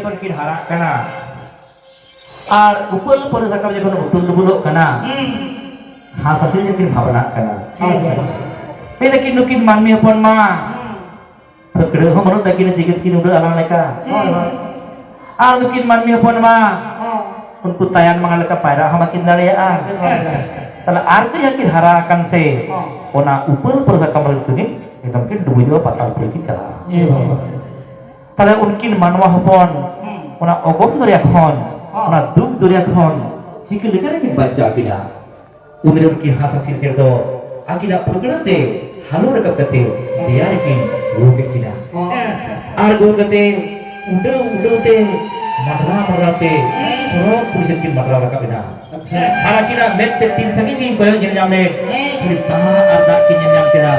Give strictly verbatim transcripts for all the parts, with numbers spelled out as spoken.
ᱡᱚᱠᱷᱚᱱ ᱠᱤᱱ ᱦᱟᱨᱟᱜ ᱠᱟᱱᱟ ᱟᱨ ᱩᱯᱟᱹᱞ ᱯᱟᱹᱨᱤ ᱥᱟᱠᱟᱢ ᱡᱚᱠᱷᱚᱱ ᱩᱴᱩᱞ ᱰᱩᱵᱩᱞᱚᱜ ᱠᱟᱱᱟ, ᱦᱩᱸ᱾ ᱦᱟᱸᱥ ᱦᱟᱸᱥᱤ ᱡᱚᱠᱷᱚᱱ ᱠᱤᱱ ᱵᱷᱟᱵᱽᱱᱟᱜ ᱠᱟᱱᱟ᱾ ᱟᱪᱪᱷᱟ᱾ ᱞᱟᱹᱭ ᱫᱟᱠᱤᱱ, ᱱᱩᱠᱤᱱ ᱢᱟᱹᱱᱢᱤ ᱦᱚᱯᱚᱱ ᱢᱟ ᱦᱩᱸ᱾ ᱯᱷᱟᱹᱠᱲᱟᱹ ᱦᱚᱸ ᱵᱟᱹᱱᱩᱜ ᱛᱟᱹᱠᱤᱱᱟ, ᱪᱤᱠᱟᱹ ᱛᱮᱠᱤᱱ ᱩᱰᱟᱹᱜ ᱟᱞᱟᱝ ᱞᱮᱠᱟ? ᱦᱳᱭ, ᱦᱳᱭ᱾ ᱟᱨ ᱱᱩᱠᱤᱱ ᱢᱟᱹᱱᱢᱤ ᱦᱚᱯᱚᱱ ᱢᱟ ᱦᱚᱸ᱾ ᱩᱱᱠᱩ ᱛᱟᱭᱟᱱ ᱢᱟᱲᱟᱝ ᱞᱮᱠᱟ ᱯᱟᱭᱨᱟ ᱦᱚᱸ ᱵᱟᱹᱠᱤᱱ ᱫᱟᱲᱮᱭᱟᱜᱼᱟ᱾ ᱵᱟᱹᱠᱤᱱ ᱫᱟᱲᱮᱭᱟᱜᱼᱟ᱾ ᱛᱟᱦᱞᱮ ᱟᱨ ᱠᱟᱹᱡ ᱦᱟᱸᱜ ᱠᱤᱱ ᱦᱟᱨᱟ ᱟᱠᱟᱱ ᱥᱮ, ᱦᱚᱸ᱾ ᱚᱱᱟ ᱩᱯᱟᱹᱞ ᱯᱟᱹᱨᱤ ᱥᱟᱠᱟᱢ ᱨᱮ ᱠᱤᱱ ᱮᱠᱫᱚᱢ ᱠᱤᱱ ᱰᱩᱵᱩᱡᱚᱜᱼᱟ, ᱯᱟᱛᱟᱞ ᱯᱩᱨᱤ ᱠᱤᱱ ᱪᱟᱞᱟᱜᱼᱟ᱾ ᱮ ᱵᱟᱵᱟ᱾ ᱛᱟᱦᱞᱮ ᱩᱱᱠᱤᱱ ᱢᱟᱱᱣᱟ ᱦᱚᱯᱚᱱ ᱦᱩᱸ᱾ ᱚᱱᱟ ᱚᱜᱚᱢ ᱫᱚᱨᱭᱟ ᱠᱷᱚᱱ, ᱦᱚᱸ᱾ ᱚᱱᱟ ᱫᱩᱠ ᱫᱚᱨᱭᱟ ᱠᱷᱚᱱ ᱪᱤᱠᱟᱹ ᱞᱮᱠᱟ ᱨᱮᱠᱤᱱ ᱵᱟᱧᱪᱟᱣ ᱠᱤᱱᱟ? ᱩᱱᱨᱮ ᱩᱱᱠᱤᱱ ᱦᱟᱸᱥ ᱦᱟᱸᱥᱤ ᱪᱮᱬᱮ ᱫᱚ ᱟᱹᱠᱤᱱᱟᱜ ᱯᱷᱟᱹᱠᱲᱟᱹ ᱛᱮ ᱦᱟᱹᱞᱩ ᱨᱟᱠᱟᱵ ᱠᱟᱛᱮ ᱫᱮᱭᱟ ᱨᱮᱠᱤᱱ ᱜᱚᱜ ᱠᱮᱫ ᱠᱤᱱᱟ᱾ ᱟᱪᱪᱷᱟ, ᱟᱪᱪᱷᱟ᱾ ᱟᱨ ᱜᱚᱜ ᱠᱟᱛᱮ ᱩᱰᱟᱹᱣ ᱩᱰᱟᱹᱣ ᱛᱮ ᱢᱟᱰᱨᱟᱣ ᱢᱟᱰᱨᱟᱣ ᱛᱮ ᱥᱚᱨᱚᱜᱽ ᱯᱩᱨᱤ ᱥᱮᱫ ᱠᱤᱱ ᱢᱟᱰᱨᱟᱣ ᱨᱟᱠᱟᱵ ᱮᱱᱟ᱾ ᱟᱪᱪᱷᱟ᱾ ᱟᱨ ᱟᱹᱠᱤᱱᱟᱜ ᱢᱮᱫ ᱛᱮ ᱛᱤᱱ ᱥᱟᱺᱜᱤᱧ ᱠᱤᱱ ᱠᱚᱭᱚᱜ ᱧᱮᱞ ᱧᱟᱢ ᱞᱮᱫ, ᱦᱮᱸ᱾ ᱠᱷᱟᱹᱞᱤ ᱫᱟᱜ ᱟᱨ ᱫᱟᱜ ᱠᱤᱱ ᱧᱮᱞ ᱧᱟᱢ ᱠᱮᱫᱟ᱾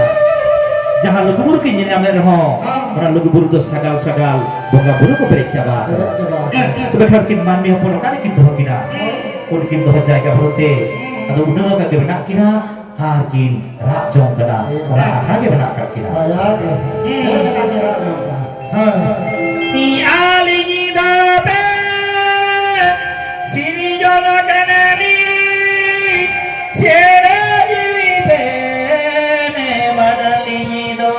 ᱡᱟᱦᱟᱸ ᱞᱩᱜᱩᱵᱩᱨᱩ ᱠᱤᱱ ᱧᱮᱞ ᱧᱟᱢ ᱞᱮᱫ ᱨᱮᱦᱚᱸ, ᱦᱮᱸ᱾ ᱚᱱᱟ ᱞᱩᱜᱩᱵᱩᱨᱩ ᱫᱚ ᱥᱟᱜᱟᱞ ᱥᱟᱜᱟᱞ ᱵᱚᱸᱜᱟ ᱵᱩᱨᱩ ᱠᱚ ᱯᱮᱨᱮᱡ ᱪᱟᱵᱟ ᱟᱠᱟᱫᱟ᱾ ᱯᱮᱨᱮᱡ ᱪᱟᱵᱟ ᱟᱠᱟᱫᱟ᱾ ᱛᱚᱵᱮ ᱠᱷᱟᱱ ᱩᱱᱠᱤᱱ ᱢᱟᱹᱱᱢᱤ ᱦᱚᱯᱚᱱ ᱚᱠᱟ ᱨᱮᱠᱤᱱ ᱫᱚᱦᱚ ᱠᱤᱱᱟ? ᱦᱮᱸ᱾ ᱩᱱᱠᱤᱱ ᱫᱚᱦᱚ ᱡᱟᱭᱜᱟ ᱵᱟᱹᱱᱩᱜ ᱛᱮ, ᱦᱮᱸ᱾ ᱟᱫᱚ ᱩᱰᱟᱹᱣ ᱟᱠᱟᱫ ᱜᱮ ᱢᱮᱱᱟᱜ ᱠᱤᱱᱟ᱾ ᱟᱨ ᱠᱤᱱ ᱨᱟᱜ ᱡᱚᱝ ᱠᱟᱱᱟ, ᱚᱱᱟ ᱟᱠᱷᱲᱟ ᱜᱮ ᱢᱮᱱᱟᱜ ᱟᱠᱟᱫ ᱠᱤᱱᱟ᱾ ᱦᱳᱭ, ᱦᱳᱭ᱾ ᱦᱮᱸ, ᱚᱱᱟ ᱜᱮ ᱨᱟᱜ ᱡᱚᱝ ᱠᱟᱱᱟ᱾ ᱦᱳᱭ᱾ ᱟᱹᱞᱤᱧ ᱫᱚ ᱯᱮ ᱥᱤᱨᱡᱚᱱ ᱠᱟᱱᱟᱞᱤᱧ, ᱪᱮᱬᱮ ᱡᱤᱣᱤ ᱯᱮ ᱮᱢᱟᱱᱟᱞᱤᱧ ᱫᱚ᱾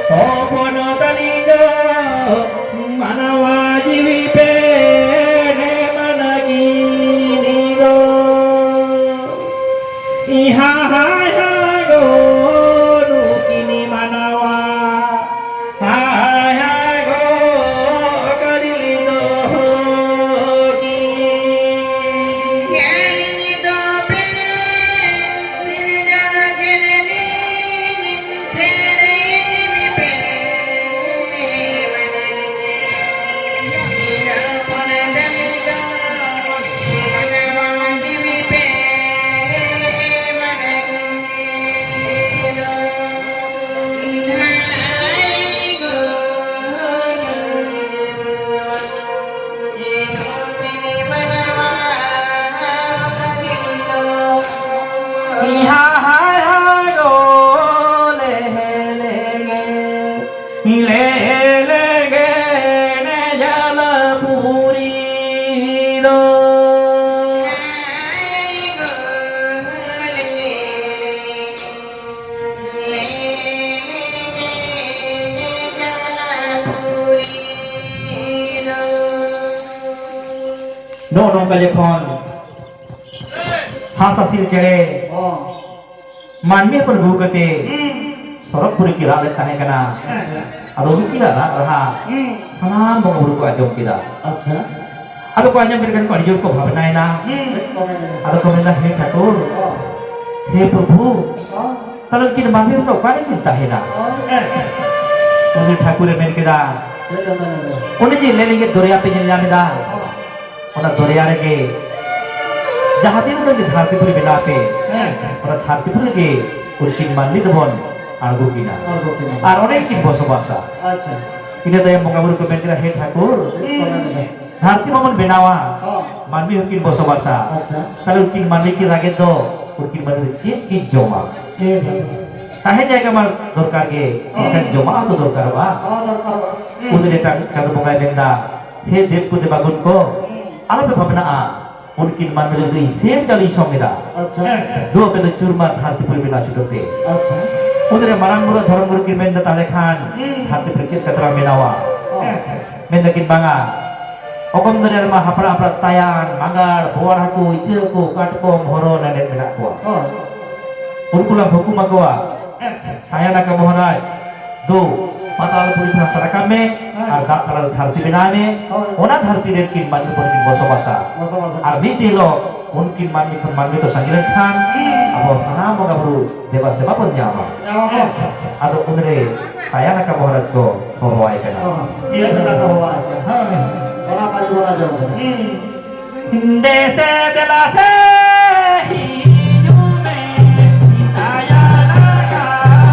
ᱦᱚᱯᱚᱱ ᱛᱟᱹᱞᱤᱧ ᱫᱚ ᱢᱟᱱᱣᱟ ᱡᱤᱣᱤ ᱯᱮ ᱮᱢᱟᱱᱟ ᱠᱤᱱᱤ ᱫᱚ᱾ ᱤᱦᱟ ᱦᱟᱭ ᱦᱟ ᱜᱚ ᱱᱩᱠᱤᱱᱤ ᱢᱟᱱᱣᱟ᱾ ᱦᱟᱭ ᱦᱟ ᱱᱚᱜᱼᱚ ᱱᱚᱝᱠᱟ ᱡᱚᱠᱷᱚᱱ ᱦᱟᱸᱥ ᱦᱟᱸᱥᱤᱞ ᱪᱮᱬᱮ ᱚ᱾ ᱢᱟᱹᱱᱢᱤ ᱦᱚᱯᱚᱱ ᱜᱩᱜᱩ ᱠᱟᱛᱮ ᱦᱩᱸ᱾ ᱥᱚᱨᱚᱜᱽᱯᱩᱨᱤ ᱠᱤᱱ ᱨᱟᱜ ᱞᱮᱫ ᱛᱟᱦᱮᱸ ᱠᱟᱱᱟ᱾ ᱟᱪᱪᱷᱟ᱾ ᱟᱫᱚ ᱩᱱᱠᱤᱱᱟᱜ ᱨᱟᱜ ᱨᱟᱦᱟ ᱦᱩᱸ᱾ ᱥᱟᱱᱟᱢ ᱵᱚᱸᱜᱟ ᱵᱩᱨᱩ ᱠᱚ ᱟᱸᱡᱚᱢ ᱠᱮᱫᱟ᱾ ᱟᱪᱪᱷᱟ᱾ ᱟᱫᱚ ᱠᱚ ᱟᱸᱡᱚᱢ ᱠᱮᱫ ᱠᱷᱟᱱ ᱠᱚ ᱟᱹᱰᱤ ᱡᱳᱨ ᱠᱚ ᱵᱷᱟᱵᱽᱱᱟᱭᱮᱱᱟ᱾ ᱦᱩᱸ᱾ ᱟᱫᱚ ᱠᱚ ᱢᱮᱱᱫᱟ, "ᱦᱮ ᱴᱷᱟᱹᱠᱩᱨ, ᱚ᱾ ᱦᱮ ᱯᱨᱚᱵᱷᱩ, ᱚ᱾ ᱛᱟᱦᱞᱮ ᱩᱱᱠᱤᱱ ᱢᱟᱹᱱᱢᱤ ᱦᱚᱯᱚᱱ ᱚᱠᱟ ᱨᱮᱠᱤᱱ ᱛᱟᱦᱮᱱᱟ?" ᱚ᱾ ᱩᱱᱤ ᱴᱷᱟᱹᱠᱩᱨᱮ ᱢᱮᱱ ᱠᱮᱫᱟ, ᱪᱮᱫ ᱮ ᱢᱮᱱ ᱮᱫᱟ? ᱚᱱᱮ ᱡᱮ ᱞᱮᱸᱡᱮᱫ ᱫᱚᱨᱭᱟ ᱯᱮ ᱧᱮᱞ ᱧᱟᱢ ᱮᱫᱟ, ᱚ᱾ ᱚᱱᱟ ᱫᱚᱨᱭᱟ ᱨᱮᱜᱮ ᱡᱟᱦᱟᱸ ᱛᱤᱱ ᱩᱰᱟᱹᱝ ᱜᱮ ᱫᱷᱟᱹᱨᱛᱤ ᱯᱩᱨᱤ ᱵᱮᱱᱟᱣ ᱯᱮ, ᱦᱮᱸ᱾ ᱚᱱᱟ ᱫᱷᱟᱹᱨᱛᱤ ᱯᱩᱨᱤ ᱨᱮᱜᱮ ᱩᱱᱠᱤᱱ ᱢᱟᱹᱱᱢᱤ ᱫᱚᱵᱚᱱ ᱟᱬᱜᱚ ᱠᱤᱱᱟ᱾ ᱟᱬᱜᱚ ᱠᱤᱱᱟ᱾ ᱟᱨ ᱚᱸᱰᱮ ᱠᱤᱱ ᱵᱚᱥᱚᱵᱟᱥᱟ᱾ ᱟᱪᱪᱷᱟ᱾ ᱤᱱᱟᱹ ᱛᱟᱭᱚᱢ ᱵᱚᱸᱜᱟ ᱵᱩᱨᱩ ᱠᱚ ᱢᱮᱱ ᱠᱮᱫᱟ, ᱦᱮ ᱴᱷᱟᱹᱠᱩᱨ, ᱠᱚ ᱢᱮᱱ ᱠᱮᱫᱟ᱾ ᱫᱷᱟᱹᱨᱛᱤ ᱢᱟᱵᱚᱱ ᱵᱮᱱᱟᱣᱟ, ᱦᱚᱸ᱾ ᱢᱟᱹᱱᱢᱤ ᱦᱚᱸᱠᱤᱱ ᱵᱚᱥᱚᱵᱟᱥᱟ᱾ ᱟᱪᱪᱷᱟ᱾ ᱛᱟᱦᱞᱮ ᱩᱱᱠᱤᱱ ᱢᱟᱹᱱᱢᱤ ᱠᱤᱱ ᱨᱟᱜᱮᱫ ᱫᱚ, ᱩᱱᱠᱤᱱ ᱢᱟᱹᱱᱢᱤ ᱫᱚ ᱪᱮᱫ ᱠᱤᱱ ᱡᱚᱢᱟ? ᱦᱮᱸ, ᱦᱮᱸ᱾ ᱛᱟᱦᱮᱸ ᱡᱟᱭᱜᱟ ᱢᱟ ᱫᱚᱨᱠᱟᱨ ᱜᱮ, ᱦᱚᱸ᱾ ᱢᱮᱱᱠᱷᱟᱱ ᱡᱚᱢᱟᱜ ᱦᱚᱸ ᱛᱚ ᱫᱚᱨᱠᱟᱨᱚᱜᱼᱟ᱾ ᱦᱚᱸ, ᱫᱚᱨᱠᱟᱨᱚᱜᱼᱟ᱾ ᱦᱩᱸ᱾ ᱩᱱᱨᱮ ᱮᱴᱟᱜ ᱪᱟᱸᱫᱚ ᱵᱚᱸᱜᱟᱭ ᱢᱮᱱᱫᱟ, ᱦᱮ ᱫᱮᱵ ᱠᱚ ᱫᱮᱵᱟᱜᱩᱱ ᱠᱚ, ᱦᱩᱸ᱾ ᱟᱞᱚᱯᱮ ᱵᱷᱟᱵᱽᱱᱟᱜᱼᱟ, ᱩᱱᱠᱤᱱ ᱢᱟᱹᱱᱢᱤ ᱞᱟᱹᱜᱤᱫ ᱤᱧ ᱥᱮᱵ ᱪᱟᱣᱞᱮᱧ ᱥᱚᱝ ᱮᱫᱟ᱾ ᱟᱪᱪᱷᱟ᱾ ᱫᱩ ᱟᱯᱮ ᱫᱚ ᱪᱩᱨᱢᱟᱨ ᱫᱷᱟᱹᱨᱛᱤ ᱯᱩᱨᱤ ᱵᱮᱱᱟᱣ ᱪᱷᱩᱴᱟᱹᱣ ᱯᱮ᱾ ᱟᱪᱪᱷᱟ᱾ ᱩᱱᱨᱮ ᱢᱟᱨᱟᱝ ᱵᱩᱨᱩ ᱫᱷᱚᱨᱚᱢ ᱜᱩᱨᱩ ᱠᱤᱱ ᱢᱮᱱᱫᱟ, ᱛᱟᱦᱞᱮ ᱠᱷᱟᱱ ᱦᱩᱸ᱾ ᱫᱷᱟᱹᱨᱛᱤ ᱯᱩᱨᱤ ᱪᱮᱫ ᱞᱮᱠᱟ ᱛᱮᱞᱟᱝ ᱵᱮᱱᱟᱣᱟ? ᱦᱚᱸ᱾ ᱢᱮᱱ ᱫᱟᱹᱠᱤᱱ, ᱵᱟᱝᱟ, ᱚᱜᱚᱢ ᱫᱚᱨᱭᱟ ᱨᱮᱢᱟ ᱦᱟᱯᱲᱟ ᱦᱟᱯᱲᱟ ᱛᱟᱭᱟᱱ, ᱢᱟᱸᱜᱟᱲ, ᱵᱳᱣᱟᱲ ᱦᱟᱹᱠᱩ, ᱤᱪᱟᱹ ᱦᱟᱹᱠᱩ, ᱠᱟᱴᱠᱚᱢ, ᱦᱚᱨᱚ, ᱞᱮᱸᱰᱮᱫ ᱢᱮᱱᱟᱜ ᱠᱚᱣᱟ᱾ ᱦᱳᱭ᱾ ᱩᱱᱠᱩ ᱞᱟᱝ ᱦᱩᱠᱩᱢ ᱟᱠᱚᱣᱟ, ᱟᱪᱪᱷᱟ᱾ ᱛᱟᱭᱟᱱ ᱟᱠᱟ ᱢᱚᱦᱟᱨᱟᱡᱽ, ᱫᱩ, ᱯᱟᱛᱟᱞ ᱯᱩᱨᱤ ᱠᱷᱚᱱ ᱦᱟᱥᱟ ᱨᱟᱠᱟᱵ ᱢᱮ, ᱦᱮᱸ᱾ ᱟᱨ ᱫᱟᱜ ᱛᱟᱞᱟ ᱨᱮ ᱫᱷᱟᱹᱨᱛᱤ ᱵᱮᱱᱟᱣ ᱢᱮ᱾ ᱦᱳᱭ᱾ ᱚᱱᱟ ᱫᱷᱟᱹᱨᱛᱤ ᱨᱮ ᱩᱱᱠᱤᱱ ᱢᱟᱹᱱᱢᱤ ᱦᱚᱯᱚᱱ ᱠᱤᱱ ᱵᱚᱥᱚᱵᱟᱥᱟ᱾ ᱵᱚᱥᱚᱵᱟᱥᱟ᱾ ᱟᱨ ᱢᱤᱫ ᱫᱤᱱ ᱦᱤᱞᱳᱜ ᱩᱱᱠᱤᱱ ᱢᱟᱹᱱᱢᱤ ᱠᱷᱚᱱ ᱢᱟᱹᱱᱢᱤ ᱠᱚ ᱥᱟᱸᱜᱮ ᱞᱮᱱᱠᱷᱟᱱ ᱦᱩᱸ᱾ ᱟᱵᱚ ᱥᱟᱱᱟᱢ ᱵᱚᱸᱜᱟ ᱵᱩᱨᱩ ᱫᱮᱵᱟ ᱥᱮᱵᱟ ᱵᱚᱱ ᱧᱟᱢᱟ᱾ ᱧᱟᱢᱟ ᱵᱚᱱ᱾ ᱟᱫᱚ ᱩᱱᱨᱮ ᱛᱟᱭᱟᱱ ᱟᱠᱟ ᱢᱚᱦᱟᱨᱟᱡᱽ ᱠᱚ ᱦᱚᱦᱚᱣᱟᱭ ᱠᱟᱱᱟ᱾ ᱦᱚᱸ, ᱤᱭᱟᱹ ᱠᱟᱛᱷᱟ ᱠᱚ ᱦᱚᱦᱚᱣᱟᱭ ᱠᱟᱱᱟ᱾ ᱦᱳᱭ᱾ ᱚᱱᱟ ᱯᱟᱹᱨᱤ ᱵᱚᱱ ᱟᱸᱡᱚᱢ ᱠᱟᱫᱟ᱾ ᱦᱩᱸ᱾ ᱫᱮᱥᱮ ᱫᱮᱞᱟ ᱥᱮ ᱦᱤᱡᱩᱜ ᱢᱮ, ᱛᱟᱭᱟᱱ ᱟᱠᱟ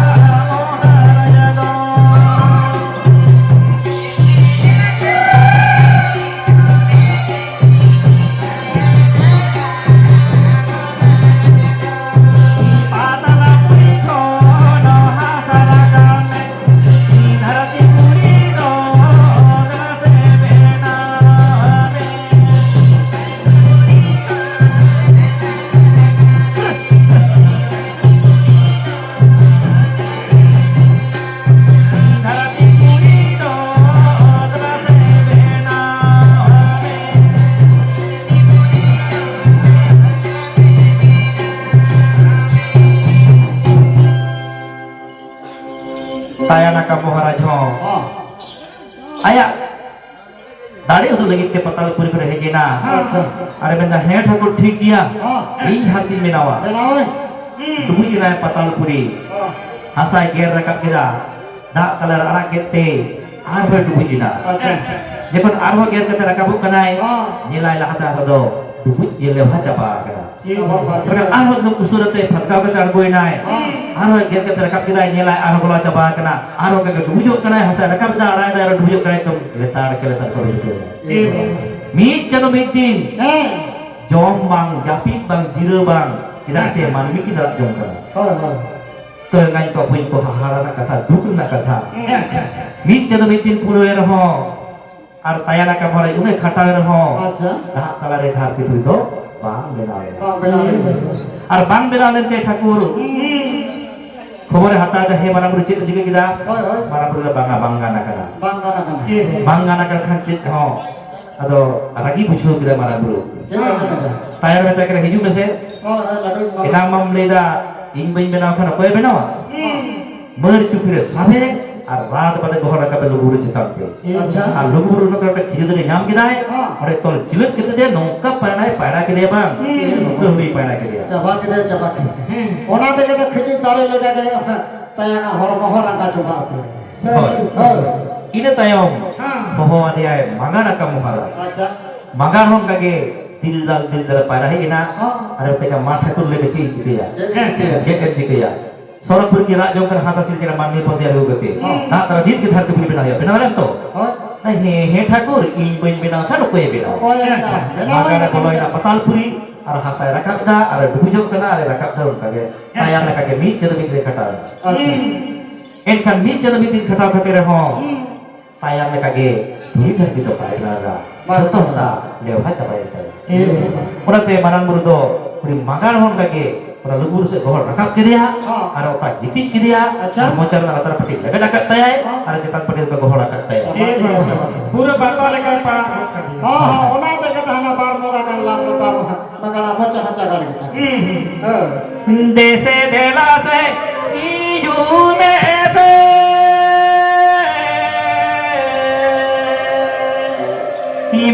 ᱢᱚᱦᱟᱨᱟᱡᱽ ᱫᱚ᱾ ᱛᱟᱭᱟᱱᱟᱠᱟ ᱢᱚᱦᱟᱨᱟᱡᱽ ᱦᱚᱸ ᱦᱚᱸ᱾ ᱟᱭᱟᱜ ᱫᱟᱲᱮ ᱩᱫᱩᱜ ᱞᱟᱹᱜᱤᱫ ᱛᱮ ᱯᱟᱛᱟᱞᱯᱩᱨᱤ ᱠᱷᱚᱱᱮ ᱦᱮᱡ ᱮᱱᱟ᱾ ᱟᱪᱪᱷᱟ᱾ ᱟᱨᱮ ᱢᱮᱱᱫᱟ, "ᱦᱮᱸ ᱴᱷᱟᱹᱠᱩᱨ, ᱴᱷᱤᱠ ᱜᱮᱭᱟ, ᱦᱚᱸ᱾ ᱤᱧ ᱦᱟᱛᱤᱧ ᱵᱮᱱᱟᱣᱟ᱾" ᱵᱮᱱᱟᱣᱟᱹᱧ᱾ ᱰᱩᱵᱩᱡ ᱮᱱᱟᱭ ᱯᱟᱛᱟᱞᱯᱩᱨᱤ᱾ ᱦᱚᱸ᱾ ᱦᱟᱥᱟᱭ ᱜᱮᱨ ᱨᱟᱠᱟᱵ ᱠᱮᱫᱟ, ᱫᱟᱜ ᱛᱟᱞᱟᱨᱮ ᱟᱲᱟᱜ ᱠᱮᱫ ᱛᱮ ᱟᱨᱦᱚᱸᱭ ᱰᱩᱵᱩᱡ ᱮᱱᱟ᱾ ᱟᱪᱪᱷᱟ᱾ ᱡᱚᱠᱷᱚᱱ ᱟᱨᱦᱚᱸ ᱜᱮᱨ ᱠᱟᱛᱮ ᱨᱟᱠᱟᱵᱚᱜ ᱠᱟᱱᱟᱭ, ᱦᱚᱸ᱾ ᱧᱮᱞᱟᱭ ᱞᱟᱦᱟᱛᱮ ᱦᱟᱥᱟ ᱫᱚ ᱰᱩᱵᱩᱡ ᱜᱮ ᱞᱮᱣᱦᱟ ᱪᱟᱵᱟ ᱟᱠᱟᱱᱟ᱾ ᱦᱚᱸ᱾ ᱢᱟᱱᱮ ᱟᱨᱦᱚᱸ ᱮᱠᱫᱚᱢ ᱩᱥᱩᱞ ᱟᱛᱮ ᱯᱷᱟᱛᱠᱟᱣ ᱠᱟᱛᱮ ᱟᱬᱜᱚᱭᱮᱱᱟᱭ᱾ ᱦᱚᱸ᱾ ᱟᱨᱦᱚᱸ ᱜᱮᱨ ᱠᱟᱛᱮ ᱨᱟᱠᱟᱵ ᱠᱮᱫᱟᱭ, ᱧᱮᱞᱟᱭ ᱟᱨᱦᱚᱸ ᱜᱚᱞᱟ ᱪᱟᱵᱟ ᱟᱠᱟᱱᱟ᱾ ᱟᱨᱦᱚᱸ ᱚᱱᱠᱟ ᱜᱮ ᱰᱩᱵᱩᱡᱚᱜ ᱠᱟᱱᱟᱭ, ᱦᱟᱥᱟᱭ ᱨᱟᱠᱟᱵ ᱮᱫᱟ, ᱟᱲᱟᱜ ᱮᱫᱟᱭ, ᱟᱨᱦᱚᱸ ᱰᱩᱵᱩᱡᱚᱜ ᱠᱟᱱᱟᱭ, ᱮᱠᱫᱚᱢ ᱞᱮᱛᱟᱲ ᱠᱮ ᱞᱮᱛᱟᱲ ᱠᱚ ᱰᱩᱵᱩᱡᱚᱜ ᱠᱟᱱᱟ᱾ ᱦᱮᱸ᱾ ᱢᱤᱫ ᱪᱟᱸᱫᱚ ᱢᱤᱫ ᱫᱤᱱ ᱦᱮᱸ᱾ ᱡᱚᱢ ᱵᱟᱝ, ᱡᱟᱹᱯᱤᱫ ᱵᱟᱝ, ᱡᱤᱨᱟᱹᱣ ᱵᱟᱝ, ᱪᱮᱫᱟᱜ ᱥᱮ ᱢᱟᱹᱱᱢᱤ ᱠᱤᱱ ᱨᱟᱜ ᱡᱚᱝ ᱠᱟᱱᱟ᱾ ᱦᱳᱭ, ᱦᱳᱭ᱾ ᱛᱚ ᱮᱸᱜᱟᱧ ᱠᱚ ᱵᱚᱭ ᱠᱚ ᱦᱟᱦᱟᱲᱟ ᱨᱮᱱᱟᱜ ᱠᱟᱛᱷᱟ, ᱫᱩᱠ ᱨᱮᱱᱟᱜ ᱠᱟᱛᱷᱟ᱾ ᱦᱮᱸ᱾ ᱢᱤᱫ ᱪᱟᱸᱫᱚ ᱢᱤᱫ ᱫᱤᱱ ᱯᱩᱨᱟᱹᱣ ᱮᱱ ᱨᱮᱦᱚᱸ ᱟᱨ ᱛᱟᱭᱟᱱᱟᱠᱟ ᱢᱚᱦᱟᱨᱟᱡᱽ ᱩᱱᱟᱹᱜ ᱠᱷᱟᱴᱟᱣ ᱮᱱ ᱨᱮᱦᱚᱸ ᱟᱪᱪᱷᱟ᱾ ᱰᱟᱦᱟᱜ ᱛᱟᱞᱟᱨᱮ ᱫᱷᱟᱹᱨᱛᱤ ᱯᱩᱨᱤ ᱫᱚ ᱵᱟᱝ ᱵᱮᱱᱟᱣ ᱞᱮᱱᱟ᱾ ᱵᱟᱝ ᱵᱮᱱᱟᱣ ᱞᱮᱱᱟ᱾ ᱟᱨ ᱵᱟᱝ ᱵᱮᱱᱟᱣ ᱞᱮᱱᱛᱮ ᱴᱷᱟᱹᱠᱩᱨ ᱦᱩᱸ᱾ ᱠᱷᱚᱵᱚᱨᱮ ᱦᱟᱛᱟᱣ ᱮᱫᱟ, "ᱦᱮ ᱢᱟᱨᱟᱝ ᱵᱩᱨᱩ, ᱪᱮᱫ ᱮᱢ ᱪᱤᱠᱟᱹ ᱠᱮᱫᱟ?" ᱦᱳᱭ, ᱦᱳᱭ᱾ ᱢᱟᱨᱟᱝ ᱵᱩᱨᱩ ᱫᱚ, "ᱵᱟᱝᱟ, ᱵᱟᱝ ᱜᱟᱱ ᱟᱠᱟᱱᱟ᱾ ᱵᱟᱝ ᱜᱟᱱ ᱟᱠᱟᱱᱟ᱾ ᱵᱟᱝ ᱜᱟᱱ ᱟᱠᱟᱱ ᱠᱷᱟᱱ ᱪᱮᱫ ᱦᱚᱸ?" ᱟᱫᱚ ᱨᱟᱹᱜᱤ ᱵᱩᱡᱷᱟᱹᱣ ᱠᱮᱫᱟ ᱢᱟᱨᱟᱝ ᱵᱩᱨᱩ᱾ ᱪᱮᱫ ᱮ ᱢᱮᱱ ᱮᱫᱟ? ᱛᱟᱭᱚᱢ ᱢᱮᱛᱟᱭ ᱠᱟᱱᱟ, "ᱦᱤᱡᱩᱜ ᱢᱮᱥᱮ, ᱦᱳᱭ, ᱦᱳᱭ, ᱞᱟᱹᱰᱩᱧ ᱮᱢᱟᱢᱟ᱾ ᱮᱱᱟᱝ ᱢᱟᱢ ᱞᱟᱹᱭ ᱮᱫᱟ ᱤᱧ ᱵᱟᱹᱧ ᱵᱮᱱᱟᱣ ᱠᱷᱟᱱ ᱚᱠᱚᱭᱮ ᱵᱮᱱᱟᱣᱟ?" ᱦᱩᱸ᱾ ᱢᱟᱹᱨ ᱪᱩᱯᱤ ᱨᱮ ᱥᱟᱵᱮ ᱟᱨ ᱨᱟᱛ ᱵᱟᱫᱮ ᱜᱚᱦᱚᱲ ᱨᱟᱠᱟᱵᱮ ᱞᱩᱜᱩᱵᱩᱨᱩ ᱪᱮᱛᱟᱱ ᱛᱮ᱾ ᱟᱪᱪᱷᱟ᱾ ᱟᱨ ᱞᱩᱜᱩᱵᱩᱨᱩ ᱱᱚᱛᱮ ᱢᱤᱫᱴᱮᱱ ᱠᱷᱤᱡᱩᱨ ᱫᱟᱨᱮ ᱧᱟᱢ ᱠᱮᱫᱟᱭ, ᱦᱮᱸ᱾ ᱚᱸᱰᱮ ᱛᱚᱞ ᱡᱤᱞᱟᱹᱛ ᱠᱟᱛᱮ ᱱᱚᱝᱠᱟ ᱯᱟᱭᱲᱟᱭ ᱯᱟᱭᱲᱟ ᱠᱮᱫᱮᱭᱟ ᱵᱟᱝ, ᱦᱩᱸ᱾ ᱱᱚᱝᱠᱟ ᱦᱩᱲᱩᱭ ᱯᱟᱭᱲᱟ ᱠᱮᱫᱮᱭᱟ᱾ ᱪᱟᱵᱟ ᱠᱮᱫᱮᱭᱟ, ᱪᱟᱵᱟ ᱠᱮᱫᱮᱭᱟ᱾ ᱦᱩᱸ᱾ ᱚᱱᱟ ᱛᱮᱜᱮ ᱛᱚ ᱠᱷᱤᱡᱩᱨ ᱫᱟᱨᱮ ᱞᱮᱠᱟ ᱜᱮ ᱛᱟᱭᱟᱱᱟ ᱦᱚᱲᱢᱚ ᱦᱚᱸ ᱨᱟᱸᱜᱟ ᱪᱟᱵᱟ ᱩᱛᱟᱹᱨ᱾ ᱦᱳᱭ᱾ ᱦᱳᱭ᱾ ᱤᱱᱟᱹ ᱛᱟᱭᱚᱢ ᱦᱮᱸ᱾ ᱦᱚᱦᱚ ᱟᱫᱮᱭᱟᱭ ᱢᱟᱜᱟᱲ ᱟᱠᱟ ᱢᱚᱦᱟᱨᱟᱡᱽ᱾ ᱟᱪᱪᱷᱟ᱾ ᱢᱟᱜᱟᱲ ᱦᱚᱸ ᱚᱱᱠᱟ ᱜᱮ ᱫᱤᱞ ᱫᱟᱞ ᱫᱤᱞ ᱫᱟᱞ ᱯᱟᱭᱨᱟ ᱦᱮᱡ ᱮᱱᱟ᱾ ᱦᱮᱸ᱾ ᱟᱨ ᱢᱮᱛᱟᱭ ᱠᱟᱱᱟ, "ᱢᱟ ᱴᱷᱟᱹᱠᱩᱨ, ᱞᱟᱹᱭ ᱢᱮ ᱪᱮᱫ ᱤᱧ ᱪᱤᱠᱟᱹᱭᱟ?" ᱪᱮᱫ ᱮᱢ ᱪᱤᱠᱟᱹᱭᱟ? ᱪᱮᱫ ᱮᱢ ᱪᱤᱠᱟᱹᱭᱟ? ᱥᱚᱨᱚᱜᱽᱯᱩᱨᱤ ᱠᱤᱱ ᱨᱟᱜ ᱡᱚᱝ ᱠᱟᱱᱟ, ᱦᱟᱥᱟ ᱥᱤᱨᱡᱚᱱ ᱢᱟᱹᱱᱢᱤ ᱦᱚᱯᱚᱱ ᱛᱮᱭᱟᱨ ᱟᱹᱜᱩ ᱠᱟᱛᱮ᱾ ᱦᱚᱸ᱾ ᱫᱟᱜ ᱛᱟᱞᱟ ᱫᱤᱱ ᱜᱮ ᱫᱷᱟᱹᱨᱛᱤ ᱯᱩᱨᱤ ᱵᱮᱱᱟᱣ ᱦᱩᱭᱩᱜᱼᱟ, ᱵᱮᱱᱟᱣ ᱫᱟᱲᱮᱭᱟᱜ ᱛᱚ? ᱦᱳᱭ᱾ ᱦᱮᱸ, ᱦᱮᱸ, ᱴᱷᱟᱹᱠᱩᱨ, ᱤᱧ ᱵᱟᱹᱧ ᱵᱮᱱᱟᱣ ᱠᱷᱟᱱ ᱚᱠᱚᱭᱮ ᱵᱮᱱᱟᱣᱟ? ᱚᱠᱚᱭᱮ ᱵᱮᱱᱟᱣᱟ? ᱵᱮᱱᱟᱣ ᱢᱟᱜᱟᱲᱮ ᱵᱮᱱᱟᱣ᱾ ᱵᱚᱞᱚᱭᱮᱱᱟ ᱯᱟᱛᱟᱞ ᱯᱩᱨᱤ, ᱟᱨ ᱦᱟᱥᱟᱭ ᱨᱟᱠᱟᱵ ᱮᱫᱟ, ᱟᱨ ᱰᱩᱵᱩᱡᱚᱜ ᱠᱟᱱᱟ, ᱟᱨ ᱨᱟᱠᱟᱵ ᱮᱫᱟ, ᱚᱱᱠᱟ ᱜᱮ ᱦᱮᱸ᱾ ᱛᱟᱭᱟᱨ ᱞᱮᱠᱟ ᱜᱮ ᱢᱤᱫ ᱪᱟᱸᱫᱚ ᱢᱤᱫ ᱫᱤᱱ ᱠᱷᱟᱴᱟᱣ ᱮᱱᱟ᱾ ᱟᱪᱪᱷᱟ᱾ ᱦᱩᱸ᱾ ᱮᱱᱠᱷᱟᱱ ᱢᱤᱫ ᱪᱟᱸᱫᱚ ᱢᱤᱫ ᱫᱤᱱ ᱠᱷᱟᱴᱟᱣ ᱠᱷᱟᱹᱛᱤᱨ ᱨᱮᱦᱚᱸ ᱦᱩᱸ᱾ ᱛᱟᱭᱟᱨ ᱞᱮᱠᱟ ᱜᱮ ᱫᱷᱩᱲᱤ ᱫᱷᱟᱹᱨᱛᱤ ᱫᱚ ᱵᱟᱭ ᱵᱮᱱᱟᱣ ᱮᱫᱟ᱾ ᱵᱟᱭ ᱡᱚᱛᱚ ᱵᱮᱱᱟᱣ ᱦᱟᱥᱟ ᱮᱫᱟ᱾ ᱞᱮᱣᱦᱟ ᱪᱟᱵᱟᱭᱮᱱ ᱛᱟᱭᱟ᱾ ᱦᱮᱸ᱾ ᱚᱱᱟᱛᱮ ᱢᱟᱨᱟᱝ ᱵᱩᱨᱩ ᱫᱚ ᱩᱱᱤ ᱢᱟᱜᱟᱲ ᱦᱚᱸ ᱚᱱᱠᱟ ᱜᱮ ᱚᱱᱟ ᱞᱩᱜᱩᱵᱩᱨᱩ ᱥᱮᱫ ᱜᱚᱦᱚᱲ ᱨᱟᱠᱟᱵ ᱠᱮᱫᱮᱭᱟ, ᱦᱚᱸ᱾ ᱟᱨ ᱚᱛᱟ ᱜᱤᱛᱤᱡ ᱠᱮᱫᱮᱭᱟ, ᱟᱪᱪᱷᱟ᱾ ᱟᱨ ᱢᱚᱪᱟ ᱨᱮᱱᱟᱜ ᱞᱟᱛᱟᱨ ᱯᱟᱹᱴᱤ ᱞᱮᱵᱮᱫ ᱟᱠᱟᱫ ᱛᱟᱭᱟᱭ, ᱦᱚᱸ᱾ ᱟᱨ ᱪᱮᱛᱟᱱ ᱯᱟᱹᱴᱤ ᱫᱚᱠᱚ ᱜᱚᱦᱚᱲ ᱟᱠᱟᱫ ᱛᱟᱭᱟ᱾ ᱦᱮᱸ, ᱵᱟᱵᱟ᱾ ᱯᱩᱨᱟᱹ ᱵᱟᱛᱟ ᱞᱮᱠᱟᱭ ᱯᱟᱲᱟᱜ ᱜᱚᱫ ᱠᱟᱫᱮᱭᱟ᱾ ᱦᱚᱸ, ᱦᱚᱸ, ᱚᱱᱟ ᱛᱮᱜᱮ ᱛᱟᱦᱮᱱᱟ ᱵᱟᱨ ᱵᱚᱸᱜᱟ ᱜᱟᱱ ᱞᱟᱝ ᱨᱚᱯᱟ ᱵᱚᱸᱜᱟ, ᱵᱟᱝ ᱜᱟᱱᱟ ᱢᱚᱪᱟ ᱦᱟᱪᱟ ᱜᱟᱲ ᱜᱮ ᱛᱟᱦᱮᱱᱟ᱾ ᱦᱩᱸ, ᱦᱩᱸ᱾ ᱦᱳᱭ᱾ ᱫᱮᱥᱮ ᱫᱮᱞᱟ ᱥᱮ ᱦᱤᱡᱩᱜ ᱢᱮᱥᱮ᱾